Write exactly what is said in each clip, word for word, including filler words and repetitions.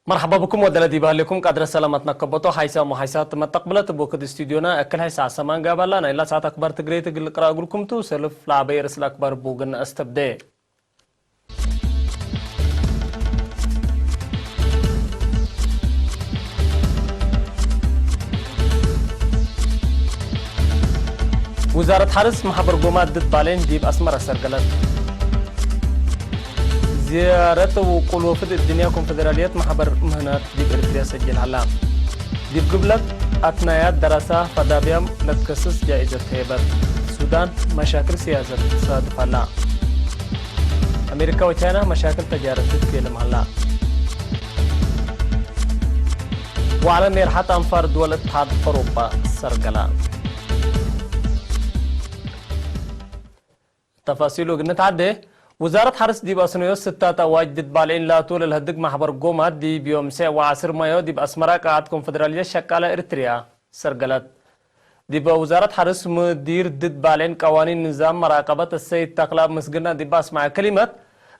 መርሐባ ብኩም ወደለ ዲብ ሀሌኩም ቀድረ ሰላመት ነከበቶ ሐይሳም ወሐይሳት መተቅብለት እብ ወክድ ስቱድዮና እክል ሐይሳ ሰማን ጋባላ ናይላ ሰዓት አክባር ትግሬ ትግል ቅራ እግልኩም ቱ ሰልፍ ለአበይ ርእስ ለአክባር ቡግን አስተብደ። ውዛረት ሐርስ መሐበር ጎማት ድድ ባሌን ዲብ አስመረ ሰርገለት። ዝያረት ውቁል ወፍድ እድንያ ኮንፈደራልየት መሐበር ምህናት ዲብ ኤርትርያ ሰጅል ሀላ። ዲብ ግብለት አትናያት ደረሳ ፈዳብያም ለትከስስ ጃኢዘት ተየበት። ሱዳን መሻክል ስያሰት ትሳድፍ ሀላ። አሜሪካ ወቻይና መሻክል ተጃረት ትትኬልም ሀላ። ወዐለ ሜርሐት አንፋር ድወል እትሓድ አውሮጳ ሰርገላ። ተፋሲሉ እግል ንትዓዴ፣ ውዛረት ሐርስ ዲብ አስነዮት ስታት አዋጅ ድድ ባልዒን ላቱ ለልሀድግ መሕበር ጎማት ዲብ ዮም ሴዕ ወዐስር ማዮ ዲብ አስመራ ቀዓት ኮንፈደራልየት ሸቃለ ኤሪትርያ ሰርገለት። ዲብ ውዛረት ሐርስ ሙዲር ድድ ባልዒን ቀዋኒን ንዛም መራቀበት አሰይድ ተክላ ምስግና ዲብ አስመዐ ከሊመት፣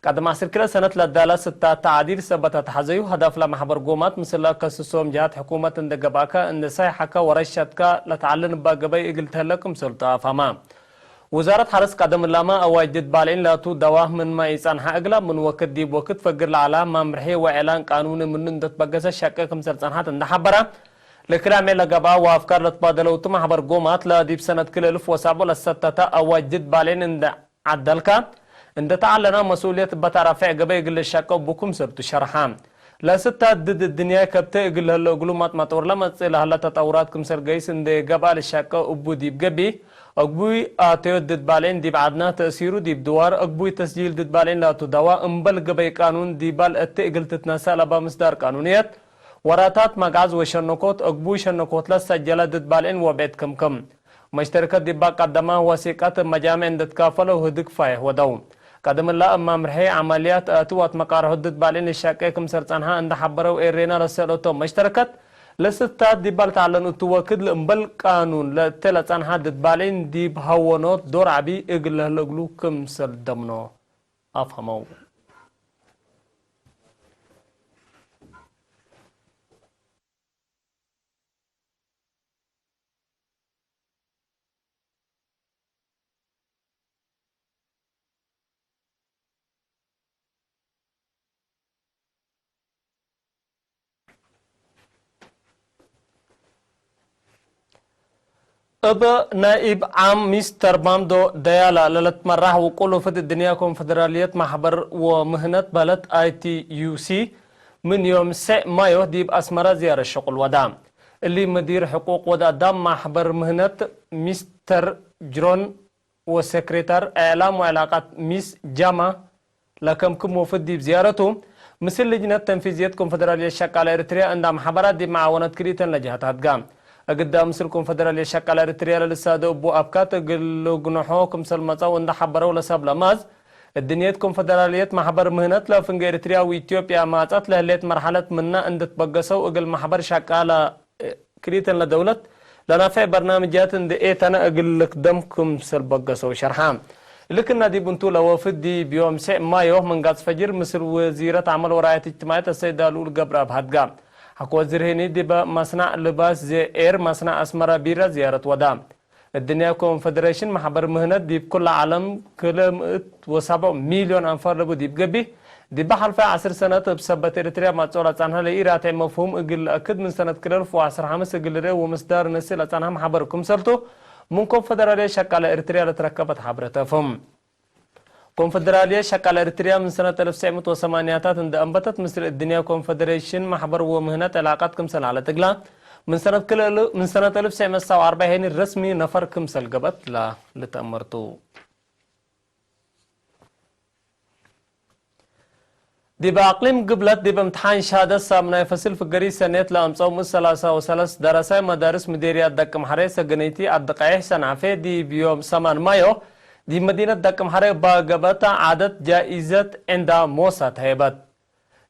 ቀደም ዐስር ክልኤ ሰነት ለዳለ ስታት ተዕዲል ሰበት አትሐዘዩ ሀዳፍ ለመሕበር ጎማት ምስለ ከስሶም ጀሃት ሕኩመት እንዴ ገብአከ እንዴ ሰሕሐከ ወረሸትከ ለተዐልን እበ ገበይ እግል ተህለ ክምሰሉ ተአፋማ። ውዛረት ሐርስ ቀደም እላመ አዋጅ ድድ ባልዒን ላቱ ደዋህ ምንመ ኢጸንሐ እግላ ምን ወክድ ዲብ ወክድ ፈግር ለዐላ መምርሒ ወዕላን ቃኑኒ ምኑ እንዴ ትበገሰ ሸቄ ክምሰል ጸንሐት እንዴ ሐበረ፣ ለክላሜ ለገብአ ወአፍካር ለትባደለውቱ መሕበር ጎማት ለዲብ ሰነት ክልኤ እልፍ ወሰብዕ ለሰተተ አዋጅ ድድ ባልዒን እንዴ ዐደልከ፣ እንዴ ተዐለና መስኡልየት እበ ተረፌዕ ገበይ እግል ልሸቀው ቡ ክምሰልቱ ሸርሐ። ለስታት ድድ እድንያይ ከብተ እግል ለህለ እግሉ ማጥ መጦር ለመጽእ ለሀለ ተጠውራት ክምሰል ገይስ እንዴ ገብአ ልሸቀው እቡ ዲብ ገቢህ፣ አግቡይ አተዮት ድድ ባልዒን ዲብ ዐድና ተእሲሩ ዲብ ድዋር፣ አግቡይ ተስጂል ድድ ባልዒን ላቱ ደዋ እምበል ገበይ ቃኑን ዲባል እት እግል ትትነሰእ ለባ ምስዳር ቃኑንየት፣ ወራታት መግዐዝ ወሸነኮት፣ አግቡይ ሸነኮት ለሰጀለ ድድ ባልዒን ወብዕድ ክምክም። መሽተርከት ዲባ ቀደመ ወሲቀት እብ መጃምዕ እንዴ ትካፈለው ህድግ ፋይሕ ወደው። ቀደም እላ እብ መምርሒ ዐመልያት አትዋት መቃርሖት ድድ ባልዒን ልሸቄ ክምሰል ጸንሐ እንዴ ሐበረው ኤሬና ለሰአለቶም መሽተርከት፣ ለስታት ዲባ ልትዐለን እቱ ወክድ ለእምበል ቃኑን ለእተ ለጸንሐ ድድ ባልዒን ዲብ ሀወኖት ዶር ዐቢ እግል ለህለ እግሉ ክምሰል ደምኖ አፍሀመው። እብ ናይብ ዓም ሚስተር ማምዶ ደያላ ለልትመራሕ ውቁል ውፍድ እድንያ ኮንፈደራልየት ማሕበር ወምህነት በለት፣ አይ ቲ ዩ ሲ፣ ምን ዮም ሴዕ ማዮ ዲብ አስመረ ዝያረት ሸቁል ወዳ። እሊ፣ ምዲር ሕቁቅ ወድ አዳም ማሕበር ምህነት ሚስተር ጅሮን ወሴክሬታር እዕላም ወዕላቃት ሚስ ጃማ ለከምክም ወፍድ ዲብ ዝያረቱ፣ ምስል ልጅነት ተንፊዝየት ኮንፈደራልየት ሸቃለ ኤሪትርያ እንዳ መሐበራት ዲብ መዓወነት ክልኢተን ለጀሀት ሀድጋ። እግዳ ምስል ኮንፈደራልየት ሸቃለ ኤሪትርያ ለልሳደ እቡ አብካት እግል ልግንሖ ክምሰል መጸው እንዳ ሐበረው ለሰብለ ማዝ፣ እድንየት ኮንፈደራልየት መሕበር ምህነት ለፍንጌ ኤሪትርያ ወኢትዮጵያ ማጸት ለህሌት መርሐለት ምና እንድትበገሰው እግል መሕበር ሸቃለ ክልኢተን ለደውለት ለናፍዕ በርናምጃት እንዴ ኤተነ እግል ልክደም ክምሰል በገሰው ሸርሐ። እሊ ክና ዲብ እንቱ ለወፍድ ዲብ ዮም ሴዕ ማዮ ምንጋጽ ፈጅር ምስል ወዚረት ዐመል ወራየት እጅትማዕየት አሰይድ አልኡል ገብረአብ ሀድጋ። ሐቆ ወዚር ህኒ ዲበ መስናዕ ልባስ ዜኤር መስናዕ አስመረ ቢረ ዝያረት ወዳ። እድንያ ኮንፈደሬሽን መሕበር ምህነት ዲብ ኩለ ዐለም ክለ ምእት ወሰብዕ ሚልዮን አንፋር ለቡ ዲብ ገቢህ፣ ዲብ ሐልፈ ዐስር ሰነት እብ ሰበት ኤሪትርያ መጽኦ ለጸንሐ ለኢራትዕ መፍሁም እግል ለአክድ ምን ሰነት ክልኤ እልፍ ወዐስር ሐምስ እግል ልርኤ ወምስዳር ነስእ ለጸንሐ መሕበር ክምሰልቱ ምን ኮንፈደራልየት ሸቃለ ኤሪትርያ ለትረከበት ሐብረት አፍህም። ኮንፈደራልየት ሸቃለ ኤሪትርያ ምን ሰነት አልፍ ትሰዕ ምእት ወሰማንያታት እንደ አንበተት ምስል እድንያ ኮንፈደሬሽን መሕበር ወምህነት ዕላቀት ክምሰል ዐለት እግላ ምን ሰነት ክልኤ እል-፣ ምን ሰነት አልፍ ትሰዕ ምእት ወሰብዓ ወአርበዕ ሄኒ ረስሚ ነፈር ክምሰል ገብአት ለልትአመርቱ። ዲብ አቅሊም ግብለት ዲብ እምትሓን ሻደት ሳምናይ ፈስል ፍገሪ ሰኔት ለአምጸው ምእት ሰላሳ ወሰለስ ደረሳይ መዳርስ ምዴርያት ደቅምሐሬ ሰገነይቲ አዲ ቀይሕ ሰንዓፌ ዲብ ዮም ሰማን ማዮ ዲብ መዲነት ደቅምሐሬ እባ ገብአት ዓደት ጃኢዘት ዕንዳ ሞሳ ተሄበት።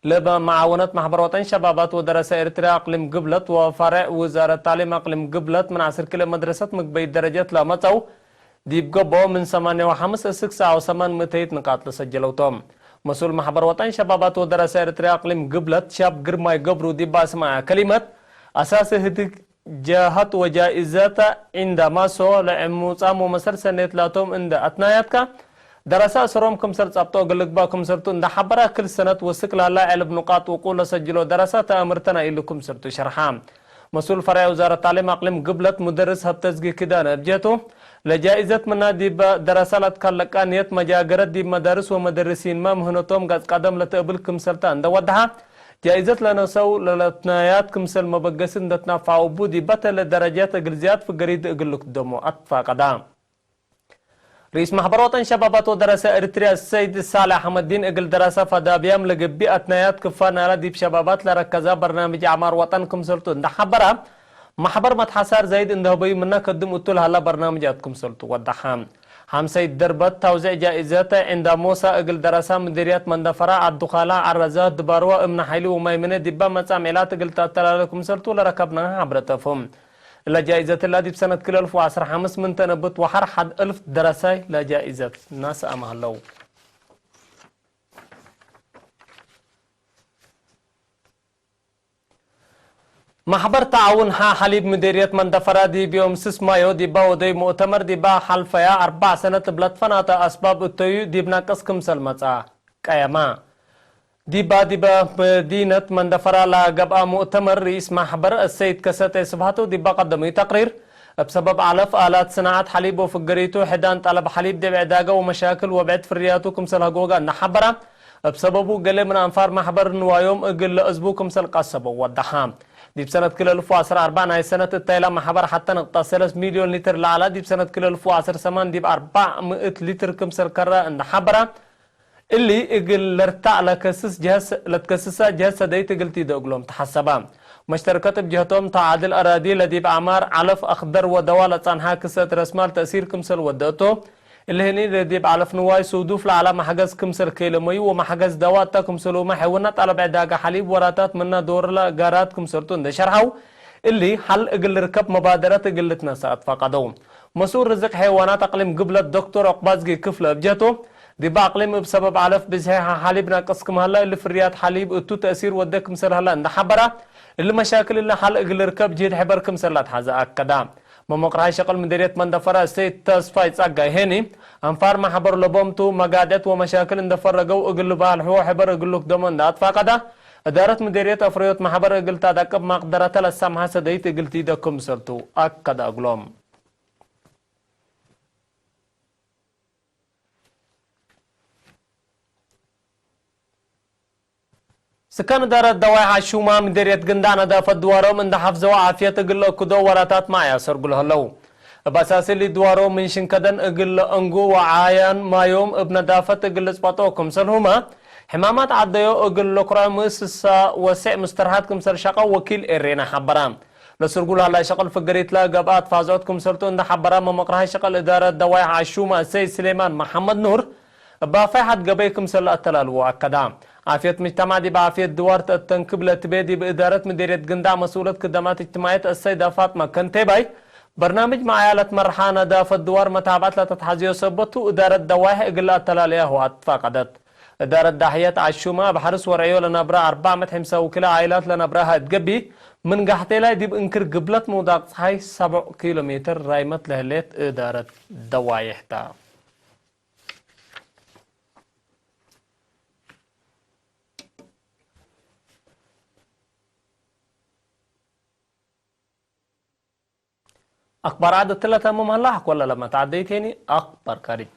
ለበ መዓወነት ማሕበር ወጠን ሸባባት ወደረሰ ኤርትርያ አቅሊም ግብለት ወፈሬዕ ውዛረት ታሊም አቅሊም ግብለት ምን ዐስር ክልኤ መድረሰት ምግበይት ደረጀት ለመጸው ዲብ ገብኦ ምን ሰማንያ ወሐምስ እስክ ሰብዓ ወሰማን ምእተይት ንቃጥ ለሰጀለው ቶም። መስኡል መሕበር ወጠን ሸባባት ወደረሰ ኤረትርያ አቅሊም ግብለት ሻብ ግርማይ ገብሩ ዲብ አስመዐ ከሊመት፣ አሳሲ ህድግ ጀሀት ወጃኢዘተ ዒንዳማሶ ለዕሙጻም ወመሰል ሰኔት ላቶም እንደ አትናያትካ ደረሰ አሰሮም ክምሰል ጸብጦ እግል ልግበእ ክምሰልቱ እንደ ሐበረ፣ ክል ሰነት ወስክ ላላ ዕልብ ኑቃጥ ውቁ ለሰጅሎ ደረሰ ተአምርተና ኢሉ ክምሰልቱ ሸርሐ። መስኡል ፈርዕ ውዛረት ታዕሊም አቅሊም ግብለት ሙደርስ ሀብተዝጊ ኪዳነ እብ ጀህቱ፣ ለጃኢዘት ምና ዲብ ደረሰ ለትከለቀ ንየት መጃገረት ዲብ መዳርስ ወመደርሲንመ ምህነቶም ገጽ ቀደም ለትአብል ክምሰልተ እንደ ወደሐ፣ ጃኢዘት ለነሰው ለለትናያት ክምሰል መበገሲ እንደ ትናፋው እቡ ዲበ ተለ ደረጀት እግል ዝያድ ፍገሪት እግል ልክደሞ አትፋቀዳ። ርኢስ መሕበር ወጠን ሸባባት ወደረሰ ኤሪትርያ ሰይድ ሳልሕ አሕመዲን፣ እግል ደረሰ ፈዳብያም ለገብእ አትናያት ክፋ ናለ ዲብ ሸባባት ለረከዘ በርናምጅ አዕማር ወጠን ክምሰልቱ እንደ ሐበረ፣ መሕበር መትሐሳር ዛይድ እንደ ህበዩ ምነ ከድም እቱ ለሀላ በርናምጃት ክምሰልቱ ወደሐ። ሐምሰይት ደርበት ታውዜዕ ጃኢዘተ ዒንዳሞሳ እግል ደረሰ ምዲርያት መንደፈራ፣ ዐዱኻላ፣ ዐረዛ፣ ድባርዋ፣ እምነ ሐይሊ ወማይምነ ዲበ መጻምዒላት እግል ተአተላለ ክምሰልቱ ለረከብነ ሐብረ ተፍሁም። እለ ጃኢዘት እላ ዲብ ሰነት ክልኤ አልፍ ወዐስር ሐምስ ምን ተነብት ወሐር ሐድ እልፍ ደረሳይ ለጃኢዘት ናስአመ ሀለው። መሕበር ተዓውን ሐ ሐሊብ ምዴርየት መንደፈራ ዲብ ዮም ስስ ማዮ ዲባ ወደዩ ሙእተመር ዲባ ሐልፈያ አርበዕ ሰነት እብ ለትፈናተ አስባብ እተዩ ዲብ ናቅስ ክምሰል መጽአ ቀየማ። ዲባ ዲበ መዲነት መንደፈራ ለገብአ ሙእተመር፣ ርኢስ መሕበር አሰይድ ከሰቴ ስብሐቱ ዲባ ቀደሙዩ ተቅሪር፣ እብ ሰበብ ዐለፍ፣ አላት ስናዐት ሐሊብ ወፍገሪቱ፣ ሕዳን ጠለብ ሐሊብ ዲብ ዕዳገ ወመሻክል ወብዕድ ፍርያቱ ክምሰል ሀጎጋ እንደ ሐበረ፣ እብ ሰበቡ ገሌ ምን አንፋር መሕበር ንዋዮም እግል ለአዝቡ ክምሰል ቀሰበው ወደሐ። ዲብ ሰነት ክልኤ አልፍ ወዐስር አርበዕ ናይ ሰነት እታይላ መሕበር ሐተ ንቅጠ ሰለስ ሚልዮን ሊትር ለዐለ፣ ዲብ ሰነት ክልኤ አልፍ ወዐስር ሰማን ዲብ አርበዕ ምእት ሊትር ክምሰል ከረ እንደ ሐበረ፣ እሊ እግል ለርታዕ ለከስስ ጀሀት፣ ለትከስሰ ጀሀት ሰደይት እግል ቲደ እግሎም ተሐሰበ። መሽተርከት እብ ጀሀቶም፣ ተዓድል አራዲ ለዲብ ዐማር ዐለፍ አክደር ወደዋ ለጸንሐ ክሰት ረስማል ተእሲር ክምሰል ወደአቶ፣ እሊ ህኒ ለዲብ ዐለፍ ንዋይ ሱዱፍ ለዐለ መሕገዝ ክምሰል ኬለመዩ ወመሕገዝ ደዋ እተ ክምሰሉመ ሐይወና ጠለብ ዕዳገ ሐሊብ ወራታት ምነ ዶርለ ጋራት ክምሰልቱ እንደ ሸርሐው፣ እሊ ሐል እግል ልርከብ መባደረት እግል ልትነሰእ አትፋቀደው። መስኡል ርዝቅ ሐይዋናት አቅሊም ግብለት ዶክተር ዑቅባዝጊ ክፍለ እብ ጀህቱ፣ ዲበ አቅሊም እብ ሰበብ ዐለፍ ብዝሒ ሐሊብ ናቅስ ክም ሀለ፣ እሊ ፍርያት ሐሊብ እቱ ተእሲር ወደ ክምሰል ሀለ እንደ ሐበረ፣ እሊ መሻክል እሊ ሐል እግል ልርከብ ጅህድ ሕበር ክምሰል ለአትሐዘ አከደ። መመቅርሃይ ሸቅል ምዲርየት መንደፈራ እሰይድ ተስፋይ ጸጋይ ሄኒ፣ አንፋር መሕበር ለቦምቱ መጋድዕት ወመሻክል እንደ ፈረገው እግል ልባህል ሕዎ ሕበር እግል ልክደሞ እንደ አትፋቀደ፣ እዳረት ምዲርየት አፍረዮት መሕበር እግል ተአደቅብ ማቅደረተ ለሰምሐ ሰደይት እግል ቲደ ክምሰልቱ አከደ እግሎም። ስካን እዳረት ደዋይ ሐሹማ ምዴርየት ግንዳዕ ነዳፈት ድዋሮም እንደ ሐፍዘው ዓፍየት እግል ለአክዶ ወራታት መዓያ ሰርጉ ለህለው። እብ አሳሲ እሊ ድዋሮም ምን ሽንከደን እግል ለአንጉ ወዓያን ማዮም እብ ነዳፈት እግል ልጽበጦ ክምሰልሁመ፣ ሕማማት ዐደዮ እግል ለኩርዖ ምስሳ ወሴዕ ምስተርሐት ክምሰል ሸቀው ወኪል ኤሬና ሐበረ። ለስርጉ ለሀላይ ሸቅል ፍገሪት ለገብአ ትፋዝዖት ክምሰልቱ እንደ ሐበረ መመቅርሃይ ሸቅል እዳረት ደዋይ ሐሹማ ሰይድ ስሌማን መሐመድ ኑር፣ እብ አፋይ ሐድ ገበይ ክምሰል ለአተላልዎ አከዳ። ዓፍየት ምጅተማዕ ዲብ ዓፍየት ድዋር ተአተንክብ ለትቤ ዲብ እዳረት ምዴርየት ግንዳዕ መስኡለት ክደማት እጅትማዕየት አሰይደ ፋጥመ ከንቴባይ፣ በርናምጅ መዓያ ለትመርሓ ነዳፈት ድዋር መታብዐት ለተትሐዝዮ ሰበት ቱ፣ እዳረት ደዋይሕ እግል ለአተላልያሁ አትፋቀደት። እዳረት ዳሕየት ዐሹመ እብ ሐርስ ወርዕዮ ለነብረ አርበዕ ምእት ሕምሳ ውክለ ዓኢላት ለነብረሀ እት ገብእ፣ ምን ጋሕቴላይ ዲብ እንክር ግብለት ምውዳቅ ጸሓይ ሰብዕ ኪሎ ሜትር ራይመት ለህሌት እዳረት ደዋይሕ ተ። አክባር ዐድ እትለ ተምም ሀላ፣ ሐቆ ለለመትዐደይት ሄኒ አክባር ካሪብ።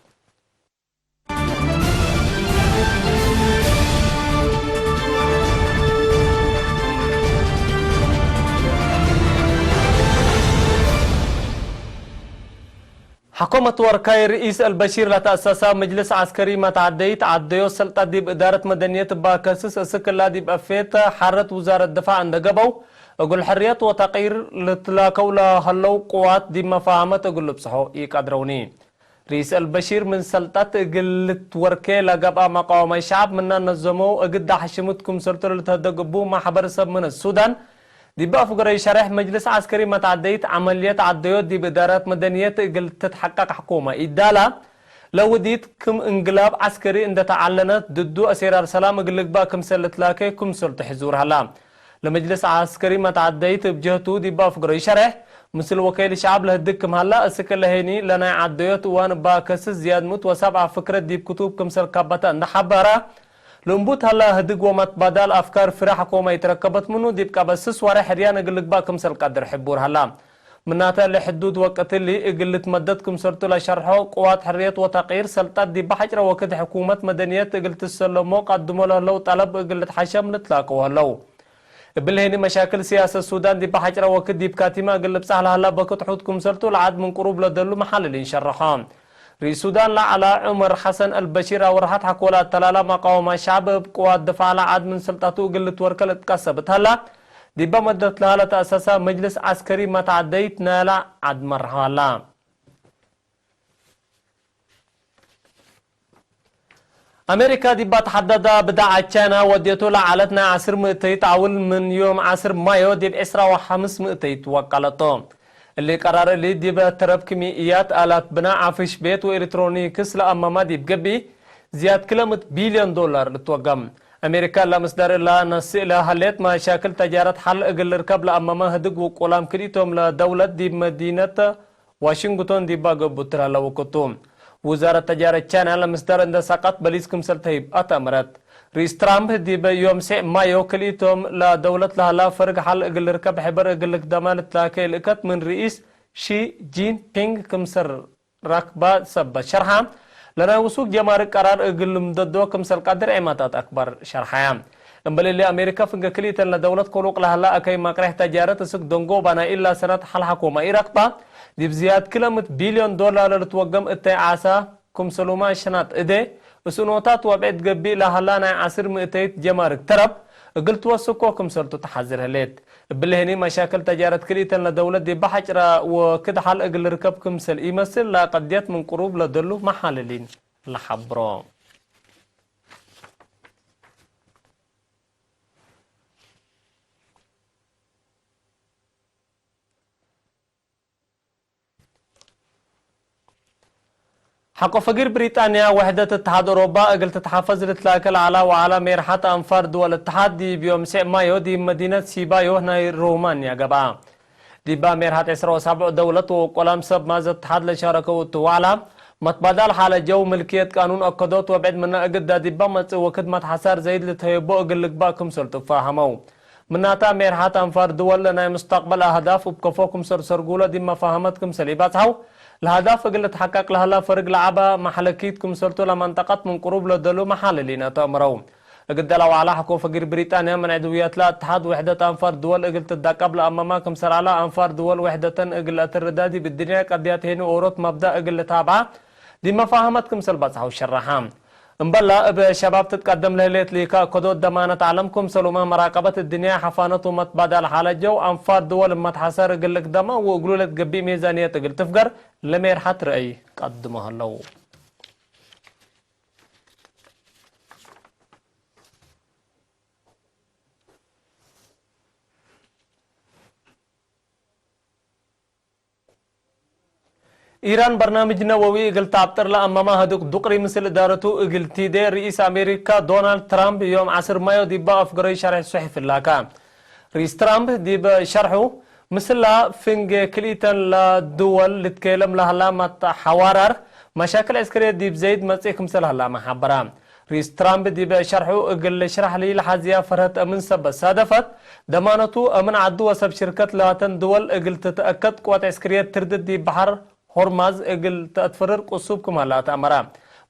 ሐኮመት ወርካይ ርኢስ አልበሺር ለተአሰሰ ምጅልስ ዐስከሪ መትዐደይት ዐደዮ ሰልጠት ዲብ እዳረት መደንየት እባ ከስስ እስክ እላ ዲብ አፌት ሐረት ውዛረት ድፋዕ እንደ ገብአው፣ እግል ሕርየት ወተቅይር ልትላከው ለሀለው ቅዋት ዲብ መፋሀመት እግል ልብጽሖ ኢቀድረውኒ። ርኢስ አልበሺር ምን ሰልጠት እግል ልትወርኬ ለገብአ መቃወማይ ሸዐብ ምነ ነዘመው እግል ዳሕሽምት ክምሰልቱ ለልትሀደግ እቡ፣ ማሕበረሰብ ምን ሱዳን ዲብ አፍገረዩ ሸሬሕ መጅልስ ዐስከሪ መትዐደይት ዐመልየት ዐደዮት ዲብ እዳረት መደንየት እግል ትትሐቀቅ ሕኩመ ኢዳላ፣ ለውዲት ክም እንግላብ ዐስከሪ እንደ ተዓለነት፣ ድዱ አሴራር ሰላም እግል ልግባእ ክምሰል ልትላኬ ክምሰል ትሕዙር ሀላ። ለመጅልስ ዐስከሪ መትዓደይት እብ ጀህቱ ዲብ አፍግሮ ይሸሬሕ፣ ምስል ወከይል ሸዐብ ለህድግ ክም ሀላ፣ እስክ ለሄኒ ለናይ ዐደዮት እዋን እባ ከስስ ዝያድ ምእት ወሰብዓ ፍክረት ዲብ ክቱብ ክምሰል ካበተ እንደ ሐበረ፣ ለእንቡት ሀላ ህድግ ወመትባዳል አፍካር ፍረ ሐኮማ ኢትረከበት ምኑ፣ ዲብ ቀበስስ ወረ ሕርያን እግል ልግባእ ክምሰል ቀድር ሕቡር ሀላ። ምናተ፣ ለሕዱድ ወቅት እሊ እግል ልትመደድ ክምሰልቱ ለሸርሖ፣ ቅዋት ሕርየት ወተቅይር ሰልጠት ዲብ ሐጭረ ወክድ ሕኩመት መደንየት እግል ትሰለሞ ቀድሞ ለህለው ጠለብ እግል ልትሐሸም ልትላቀው ህለው። እብል ሄኒ መሻክል ሲያሰት ሱዳን ዲብ ሐጭረ ወክድ ዲብ ካቲማ እግል ልብጻሕ ለሀላ በክት ሑድ ክምሰልቱ ለዐድ ምን ቅሩብ ለደሉ መሐልሊን ሸረሖ። ርኢስ ሱዳን ለዐላ ዑመር ሐሰን አልበሺር አውርሐት ሐቆለ አተላላ መቃወማ ሸዕብ እብ ቅዋት ድፋዕ ለዐድ ምን ስልጠቱ እግል ልትወርከል እትቀሰብ እት ሀላ፣ ዲበ መደት ለሀለ ተአሰሰ መጅልስ ዐስከሪ መትዓደይት ናይላ ዐድ መርሐ ሀላ። አሜሪካ ዲብ አትሐደዳ ብዳዐት ቻይና ወዴቱ ለዐለት ናይ ዐስር ምእተይት አውል ምን ዮም ዐስር ማዮ ዲብ ዕስራ ወሐምስ ምእተይት ወቀለቶ። እሊ ቀራር እሊ ዲበ ተረብ ክሚእያት፣ አላት ብና፣ አፍሽ ቤት ወኤሌክትሮኒክስ ለአማማ ዲብ ገብእ ዝያድ ክለ ምእት ቢልዮን ዶላር ልትወገም። አሜሪካ ለምስዳር እላ ነስእ ለሀሌት መሻክል ተጃረት ሐል እግል ልርከብ ለአማማ ህድግ ውቁላም ክልኢቶም ለደውለት ዲብ መዲነት ዋሽንግቶን ዲባ ገብእ ትረሀለ ወቅቱ፣ ውዛረት ተጃረት ቻይና ለምስዳር እንደ ሳቀት በሊስ ክምሰል ተህይብ አተአምረት። ርኢስ ትራምፕ ዲበ ዮም ሴዕ ማዮ ክልኢቶም ለደውለት ለሀላ ፈርግ ሐል እግል ልርከብ ሕበር እግል ልክደማ ልትላከ ልእከት ምን ርኢስ ሺ ጂንፒንግ ክምሰል ራክባ ሰበት ሸርሐ፣ ለናይ ውሱክ ጀማርክ ቀራር እግል ልምደዶ ክምሰል ቀድር ዔማታት አክበር ሸርሐያ። እምበል እሊ፣ አሜሪካ ፍንገ ክልኢተን ለደውለት ክሉቅ ለሀላ አከይ ማቅሬሕ ተጃረት እስክ ደንጎባ ናይ እላ ሰነት ሐል ሐኮማ ኢረክባ፣ ዲብ ዝያድ ክለ ምእት ቢልዮን ዶላር ለልትወገም እተይ ዓሳ ክምሰሉማ ሸናጥ እዴ፣ እስእኖታት ወብዕድ ገብእ ለሀላ ናይ ዐስር ምእተይት ጀማርክ ተረብ እግል ትወስኮ ክምሰልቱ ተሐዝር ህሌት። እብሊ ህኒ መሻክል ተጃረት ክልኢተን ለደውለት ዲብ ሐጭረ ወክድ ሐል እግል ልርከብ ክምሰል ኢመስል ለቀድየት ምን ቅሩብ ለደሉ መሓልሊን ለሐብሮ። ሐቆ ፈጊር ብሪጣንያ፣ ወሕደት እትሓድ ኦሮባ እግል ትትሓፈዝ ልትላከ ለዐላ ወዐላ ሜርሐት አንፋር ድወል እትሓድ ዲብ ዮም ሴዕ ማዮ ዲብ መዲነት ሲባዮ ናይ ሮማንያ ገብአ። ዲባ ሜርሐት ዕስራ ወሳብዑ ደውለት ወወቆላም ሰብ ማዘ እትሓድ ለሻረከው እቱ ወዐላ፣ መትባዳል ሓለ ጀው፣ ምልክየት ቃኑን አከዶት ወብዕድ ምነ እግዳ ዲባ መጽእ ወክድ መትሐሳር ዘይድ ልትሀየቦ እግል ልግባእ ክምሰል ትፋሀመው። ምናተ፣ ሜርሐት አንፋር ድወል ለናይ ሙስተቅበል አህዳፍ እብ ከፎ ክምሰል ሰርጉለ ዲብ መፋሀመት ክምሰል ኢባጽሐው፣ ለአህዳፍ እግል ልትሐቀቅ ለሀላ ፈርግ ለዐበ መሐለኪት ክምሰልቱ ለመንጠቀት ምን ቅሩብ ለደሉ መሓልሊን አተአምረው። እግደ ለወዐለ ሐቆ ፈጊር ብሪጣንያ፣ ምን ዕድውየትለ እትሓድ ውሕደት አንፋር ድወል እግል ትዳቀብ ለአመመ ክምሰል ዐለ፣ አንፋር ድወል ውሕደተን እግል ለአትርዳ ዲብ እድንያ ቀድያት ሄኒ ኦሮት መብዳእ እግል ልታብዐ ዲብ መፋሀመት ክምሰል ባጽሐው ሸረሐ። እምበላ፣ እብ ሸባብ ትትቀደም ለህሌት ሊካ እከዶት ደማነት ዐለም ክምሰሉመ መራቀበት እድንያ፣ ሐፋነት ወመትባዳል ሓለት ጀው፣ አንፋር ድወል እብ መትሐሰር እግል ልክደመ ወእግሉ ለትገብእ ሜዛንየት እግል ትፍገር ለሜርሐት ረአይ ቀድሞ ህለው። ኢራን በርናምጅ ነወዊ እግል ተአብጥር ለአመመ ህዱክ ዱቅሪ ምስል እዳረቱ እግል ቲዴ፣ ርኢስ አሜሪካ ዶናልድ ትራምፕ ዮም ዐስር ማዮ ዲበ አፍገረዩ ሸርሕ ሱሕፍ ላከ። ርኢስ ትራምፕ ዲብ ሸርሑ፣ ምስላ ፍንጌ ክልኢተን ለድወል ልትኬለም ለሀላ መትሐዋራር መሻክል ዕስክርየት ዲብ ዘይድ መጽእ ክምሰል ሀላመ ሐበረ። ርኢስ ትራምፕ ዲብ ሸርሑ፣ እግል ልሽረሕ ለኢለሐዝያ ፈርሀት አምን ሰበት ሳደፈት፣ ደማነቱ አምን ዐዱ ወሰብ ሽርከት ላተን ድወል እግል ትትአከድ ቅወት ዕስክርየት ትርድት ዲብ በሐር ሆርማዝ እግል ተአትፈርር ቅሱብ ክም ሀላ ተአመረ።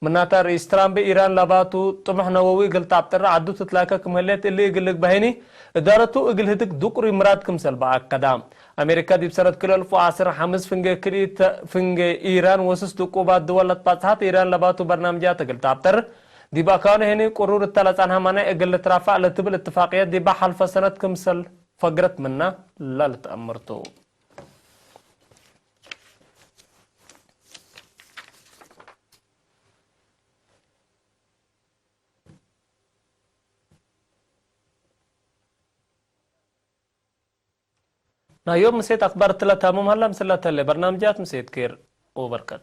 ምናተ፣ ርኢስ ትራምፕ ኢራን ለባቱ ጥሙሕ ነወዊ እግል ተአብጥር ዐዱ ትትላከ ክም ህሌት እሊ እግል ልግበእ ህኒ፣ እዳረቱ እግል ህድግ ዱቅሪ ምራድ ክምሰል በአከዳ። አሜሪካ ዲብ ሰነት ክልኤ አልፍ ወዐስር ሐምስ ፍንጌ ክልኢት ፍንጌ ኢራን ወስስ ድቁባት ድወል ለትባጽሐት፣ ኢራን ለባቱ በርናምጃት እግል ተአብጥር፣ ዲብ አካኑ ሄኒ ቅሩር እተ ለጸንሐ ማንዕ እግል ልትራፈዕ ለትብል እትፋቅየት ዲበ ሐልፈ ሰነት ክምሰል ፈግረት ምነ ለልትአምር ቱ። ናይ ዮም ምሴት አክባር እትለ ታምም ሀላ፣ ምስለ ተሌ በርናምጃት ምሴት ኬር ወበርከት።